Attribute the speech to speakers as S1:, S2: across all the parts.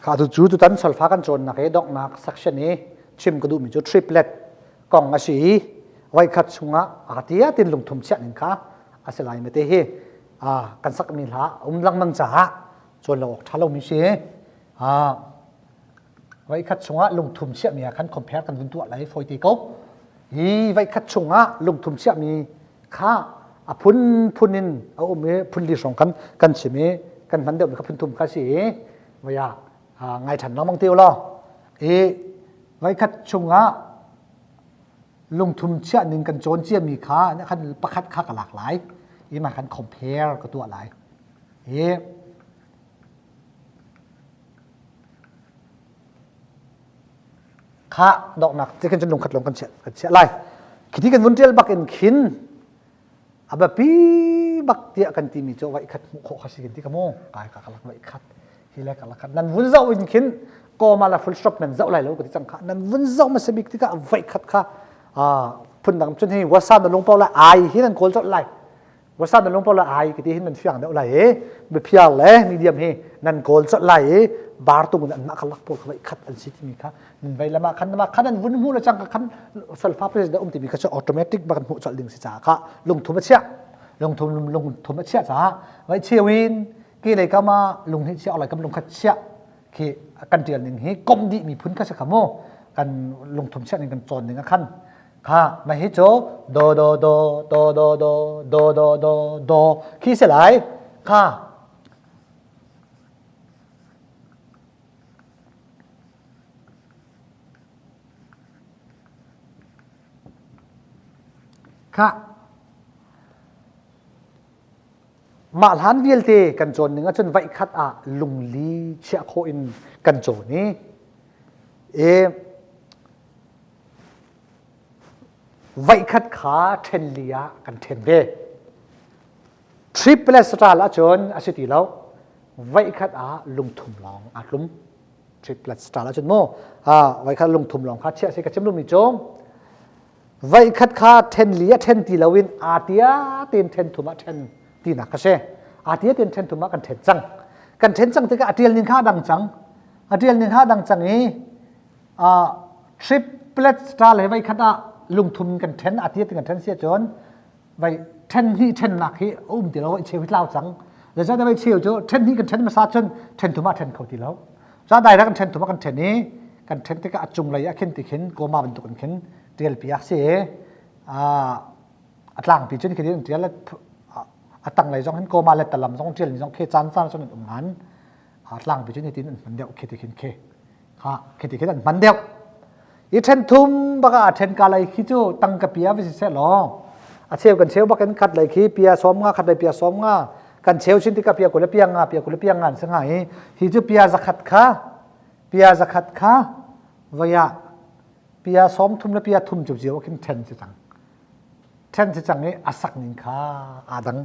S1: Kha tu cu tutan solfa kan cawnnak i donghnak section i chim ka duhmi cu triplet kong a si i voikhat chungah aa tia tin lungthum chiah ning kha a si lai mate hi kan sakmi hla um lengmang caah cawn lo awk ṭha lomi si. Voikhat chungah lungthum chiahmi ah khan compare kan vun tuah lai fawi te ko. Hi voikhat chungah lungthum chiahmi kha a phunphun in a um i phunli hrawng kan kan chim i kan hman deuhmi kha phunthum kha si i voi ah ngai ṭhan lengmang te u law i voikhat chungah lungthum chiah ning kan cawn ciami kha khan pakhat kha ka lak lai i mah khan compare ka tuah lai i Kha donghnak ti khin cun lungkhat lawng kan chiah kan chiah lai. Khiti kan vun ṭial bak in khin a biapi bak tiah kan timi cu vaih khat hmuh khawh kha si kan ti ka mu kai ka kalak vaih khat hi le kalak khat nan vun zoh in khin comma la full stop nan zoh lai lo ka ti cang kha nan vun zoh hmasa bik tikah vaih khat kha phundang cun hi wasa na lung pau lai ai hi nan kawl colh lai Wasa na lungpau la ai ka ti hin nan fiang deuh lai i biaphiar le medium hi nan kawl colh lai i bar tung in an mah kha lak pawl kha vai khat an si timi kha nan vei lama khan nama khan an vun hmu le cang ka khan solfa president um timi kha cu automatic bak hmuh colh ding si caah kha lungthum a chiah lungthum lungthum a chiah caah vai cheuin ke lei kam ah lung hi chiah lai kam lung khat chiah khi kan tial ning hi kom dih mi phun kha si kha mu kan lungthum chiah ning kan cawn ning a khan Kha mah hi cu do do do do do do do do do do khi si lai. Kha Kha mah hlan vialte kan cawn ning ahcun vaih khat ah lungli chiah khawh in kan cawn i e Voikhat kha ṭhen li ah kan ṭhen ve. Triplets ral ahcun a si ti lo. Voikhat ah lungthum lawng aa tlum. Triplets ral ahcun mu voikhat lungthum lawng kha chiah si ka chim duhmi cu voikhat kha ṭhen li ah ṭhen ti loin aa tia tein ṭhen thum ah ṭhen tinak kha si. Aa tia tein ṭhen thum ah kan ṭhen cang. Kan ṭhen cang tikah a ṭial ning kha a dang cang. A ṭial ning kha a dang cang i triplet star le voi khat ah lungthum kan ṭhen a ti kan ṭhen si ahcun vai ṭhen hnih ṭhennak hi a um ti lo i cheu hi tlau cang zeicahtiah vai cheu cu ṭhen hnih kan ṭhen hmasa cun ṭhen thum ah ṭhen kho ti lo ca dai kan ṭhen thum ah kan ṭhen i kan ṭhen tikah a cunglei ah khin ti khin koma bantuk in khin ṭial piak si a tlangpi cun khi an ṭial a tanglei zong hin koma le talam zong ṭial mi zong khi caan caan cun an um ngan a tlangpi cun hitin an hman deuh khi ti khin khi Kha khi ti khin an hman deuh. I ṭhen thum bak ah ṭhen ka lei khi cu tangka pia va si seh law a cheu kan cheu bak in khat lei khi pia sawm nga khat lei pia sawm nga kan cheu chin tikah pia kul le pia nga pia kul le pia nga an si hnga i hi cu pia zakhat kha pia zakhat kha voi ah pia sawm thum le pia thum cu cio khin ṭhen si cang ṭhen si cang i a sak ning kha aa dang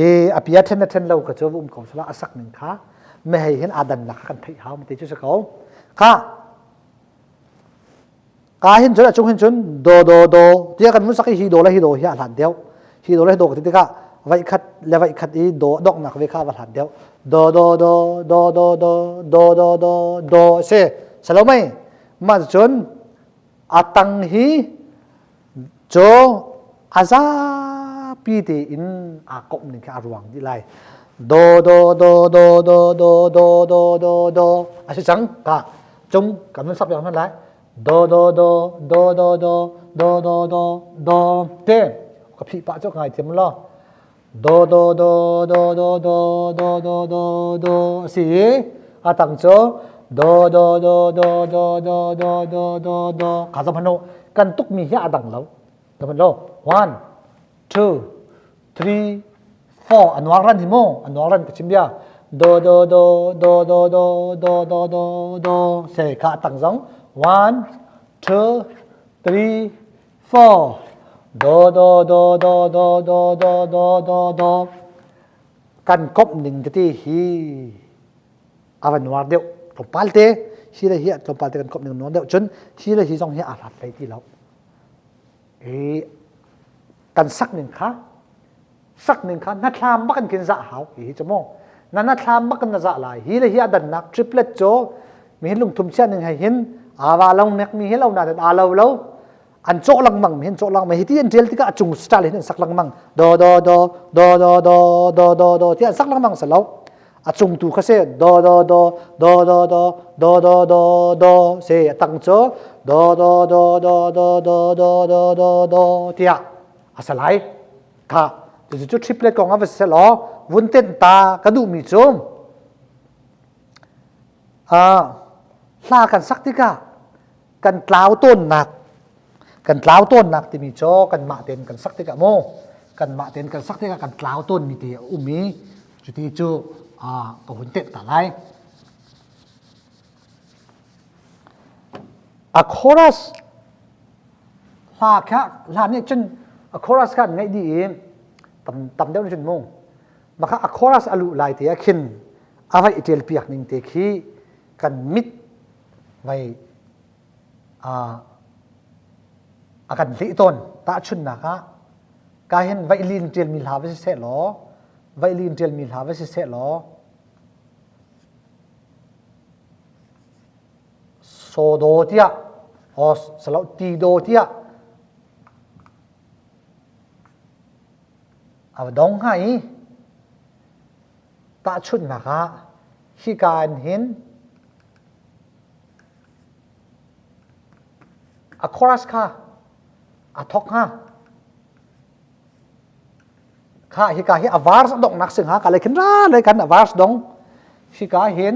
S1: i a pia ṭhen le ṭhen lo ka cu um ko sala a sak ning kha mehei hin aa dannak kha kan theih hau ti cu si ko kha ka hin cun a cung hin cun do do do tiah kan vun sak i hi do le hi do hi a hlat deuh hi do le hi do ka ti tikah vaih khat le vaih khat i do donghnak ve kha va hlat deuh do do do do do do do do do do si salo mei mah cun a tang hi Cu a zapi tein aa komh ning khi a ruang dih lai. Do do do do do do do do do do a si cang ka cung kan vun sak piak hman lai. Do do do do do do do do do do te ka phih pah cu ngai thiam lo. Do do do do do do do do do do a si i a tang cu do do do do do do do do do do kha zoh hmanh u kan tukmi hi a dang lo zoh hmanh lo one two three four a nuang ran hi mu a nuang ran ka chim bia do do do do do do do do do do se kha a tang zong one two three four do do do do do do do do do do kan komh ning tete hi a va nuar deuh tlawmpal te hi le hi tlawmpal te kan komh ning nuar deuh cun hi le hi zong hi a hlat hlei ti lo i kan sak ning kha sak ning kha na thlam bak in khin zah hau hi hi cu mu na na thlam bak in na zah lai hi le hi a dannak triplet cu. Mi hin lungthum chiah ning hei hin aa va lo nek mi hi lo na aa lo lo. An cawh lengmang mi hin cawh lengmang. Hi ti an tial tikah a cung style hin an sak lengmang. Do do do do do do do do do ti an sak lengmang sa lo. A cung tu kha se do do do do do do do do do do se a tang cu do do do do do do do do do do tiah a sa lai. Kha cucu triplet kong ah va si law vun tenh ta ka duhmi cu hla kan sak tikah kan tlau tawnnak kan tlau tawnnak timi cu kanmah tein kan sak tikah mu kanmah tein kan sak tikah kan tlau tawnmi te a um i cuti cu ka hun tenh ta lai. A chorus hla kha hla nih cun a chorus kha an ngaih dih i tam tam deuh nih cun mu maka a chorus a luh lai te ah khin a vai i ṭial piak ning te khi kan mit vai a kan hleh tawn. Tahchunhnak ah ka hin vai lin ṭialmi hla va si seh law vai lin ṭialmi hla va si seh law Sawdaw tiah or salo tidaw tiah a va dong hnga i tahchunhnak ah hika in hin a chorus kha a thok hnga. Kha hika hi a verse a donghnak si hnga ka lei khin ra lei kan a verse dong hika hin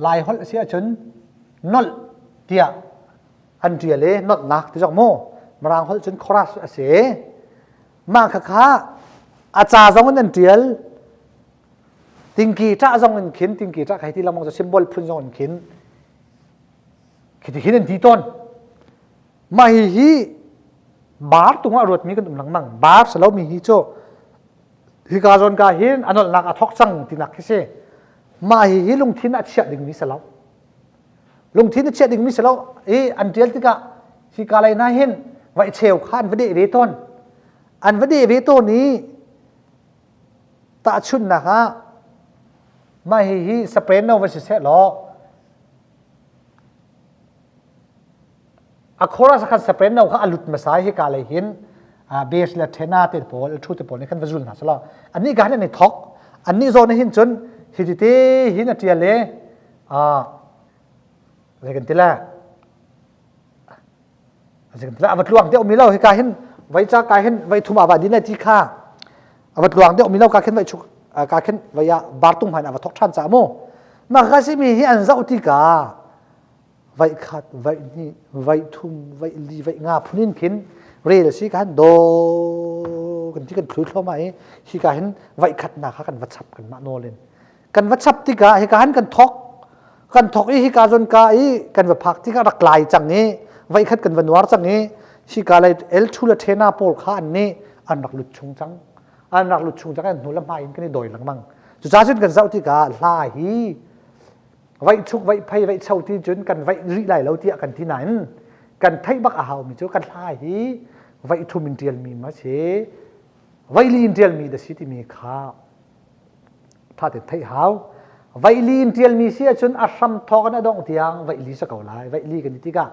S1: Lai holh a si ahcun nolh tiah an ṭial i nolhnak ti zong mu Mirang holh cun chorus a si. Mah khakha a ca zong in an ṭial tingki ṭah zong in khin tingki ṭah khai ti lengmang cu symbol phun zong in khin khi ti hin an ti tawn. Mah hihi bar tung ah ruatmi kan um lengmang. Bar si lomi hi cu hika zawn ka hin a nolhnak a thawk cang tinak khi si. Mah hihi lungthin a chiah dingmi si lo. Lungthin a chiah dingmi si lo i an ṭial tikah hika lei hna hin vaih cheu kha an va deh ve tawn. An va deh ve tawn i tahchunhnak ah mah hihi soprano va si seh law A chorus khan soprano kha a lut hmasa i hika lei hin bass le tenor te pawl thu te pawl nih khan va zul hna selaw annih ka hin an i thok annih zawn hin cun hi ti te hin a tial i zei kan ti le zei kan ti le a va tluang deuh mi lo hika hin vai ca ka hin vai thum ava din lai ti kha a va tluang deuh mi lo ka khin vai chuk ka khin vai ah bartung han a va thok than ca mu mah ka si mi hi an zoh tikah Vaihkhat, vaihnih, vaihthum, vaihli, vaihnga phun in khin rel a si kan do kan ti kan thlui thluahmah i hika hin vaihkhatnak kha kan va chap kanmah nawl in kan va chap tikah hika han kan thok kan thok i hika zawn ka i kan va phak tikah rak lai cang i vaihkhat kan va nuar cang i hika lei el thu le thena pawl kha an nih an rak lut chung cang an rak lut chung cang an hnu le hmai in kan i doi lengmang cucaah cun kan zoh tikah hla hi Vaih chuk vaih phei vaih cho ti cun kan vaih rih lai lo tiah kan ti nain kan theih bak a haumi cu kan hla hi vaih thum in ṭialmi ma si vaih li in ṭialmi da si timi kha ṭha tein theih hau. Vaih li in ṭialmi si ahcun a hram thawk in a dongh tiang vaih li si ko lai. Vaih li kan ti tikah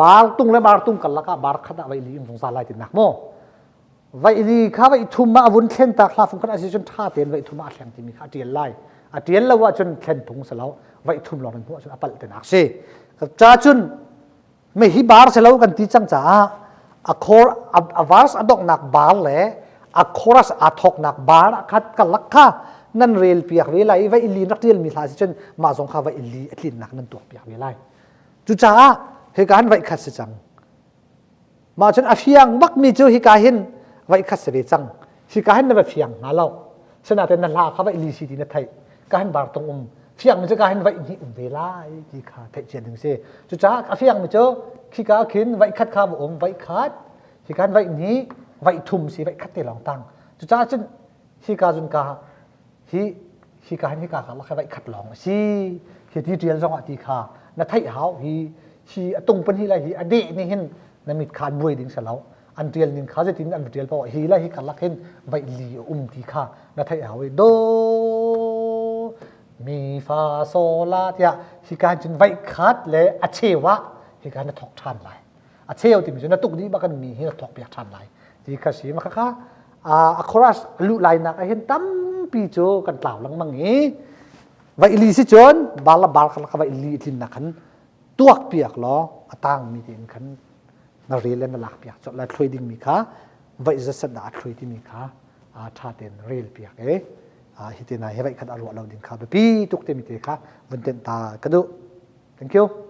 S1: bar tung le bar tung karlak ah bar khat ah vaih li in zungzal lai tinak maw? Vaih kha vaih thum ah a vun thlen tak hla fung khat a si cun ṭha tein vaih thum ah a thleng timi kha a ṭial lai. A ṭial lo ahcun thlen phung si lo. Vaih thum lawng in hmuh ahcun a palh tinak si. Ca cun me hi bar si lo kan ti cang caah a khor a verse a donghnak bar le a chorus aa thawknak bar ah khat karlak kha nan rel piak ve lai i vaih li rak ṭialmi hla si cun mah zong kha vaih li a tlinnak nan tuak piak ve lai. Cucaah hika han vaih khat si cang. Mah cun a fiang bakmi cu hika hin vaih khat si ve cang. Hika hin na va fiang hnga lo. Sinain na hla kha vaih li si ti na theih. Ka hin bar tung um. Fiangmi cu ka hin vaih hnih um ve lai ti kha theih cia ding si. Cucaah a fiangmi cu khika khin vaih khat kha va um vaih khat. Hika hin vaih hnih, vaih thum si vaih khat te lawng tang. Cucaah cun hika cun ka hi hika hin hika karlak hi vaih khat lawng a si. Hi ti ṭial zong ah ti kha na theih hau. Hi hi a tung pahnih lai hi a deh nih hin na mit kha an buai ding si lo. An ṭial ning kha zeitin an va ṭial paoh hi le hi karlak hin vaih li a um ti kha na theih hau i do. Mi fa so la tiah hika hin cun vaih khat le a cheu ah hika na thawk ṭhan lai. A cheu timi cu na tuk dih bak in mi hi na thawk piak ṭhan lai ti kha si. Mah khakha a chorus a luh lai nak ah hin tampi cu kan tlau lengmang i vaih li si cun bar la bar kha vaih li tlin nak khan tuak piak law a tangmi tein khan na rel le na lak piak colh lai. Thluai dingmi kha vaih zat dah a thluai timi kha ṭha tein rel piak i hi te hna hi vaih khat a ruah lo ding kha biapi tuk timi te kha vun tenh ta ka duh. Thank you.